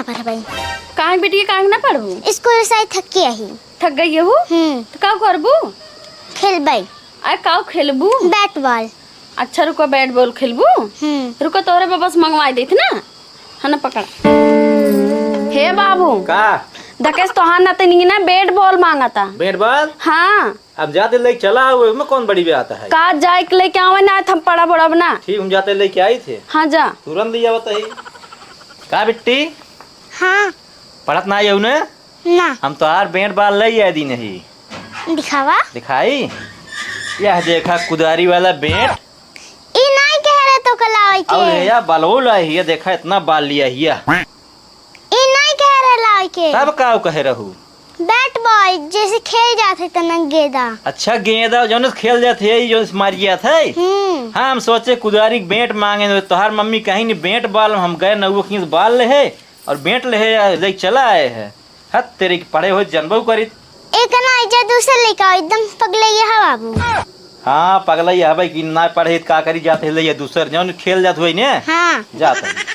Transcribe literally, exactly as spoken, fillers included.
पढ़बै। काहे बिटिया, काहे ना पढ़बू? स्कूल से आई थक के आई। थक गई हूँ? हम्म। तो का करबू? खेलबै। अरे का खेलबू? बैट बॉल। अच्छा रुको, बैट बॉल खेलबू? हम्म। रुको, तोहरे बबा से मंगवाई देत ना। है ना, पकड़। हे बाबू। का? दकेस तोहार नाते नहीं ना, बैट बॉल मांगता। बैट बॉल? हाँ। अब जाते लेके चला आओ, उसमें कौन बड़ी बात है? का जाए के लेके आवे ना, हम पढ़ब उड़ब ना। ठीक, हम जाते लेके आई थे। हाँ, जा। तुरंत ले आवत है। का बिट्टी? हाँ। पढ़त ना आयु ने? ना। हम तो आर बैट बॉल ले आए दी नहीं। दिखावा। दिखाई? यह देखा कुदारी वाला बैट। ई नहीं कह रहे तो कलावे के। और ये या बॉल लाई, ये देखा इतना बॉल लिया हिया। ई नहीं कह रहे लावे के। तब का कहे रहू? बैट बॉल जैसे खेल जात है तना गेंदा। अच्छा गेंदा जौन से खेल जात है, जौन से मार जात है। हम्म। हाँ, हम सोचे कुदारी के बैट मांगे, तोहार मम्मी कहीं नहीं बैट बॉल, हम गए नौवा खींच बॉल ले है और बैट ले है, या ले चला आए है। हद तेरे की पढ़े हो जनबो करित। एक ना इज्जत दूसरे लेके आओ, एकदम पगलैया है बाबू। हाँ, पगलैया है भाई कि ना पढ़े त का करी, जात है ले दूसर जौन खेल जात हुई ने। हाँ। जात है।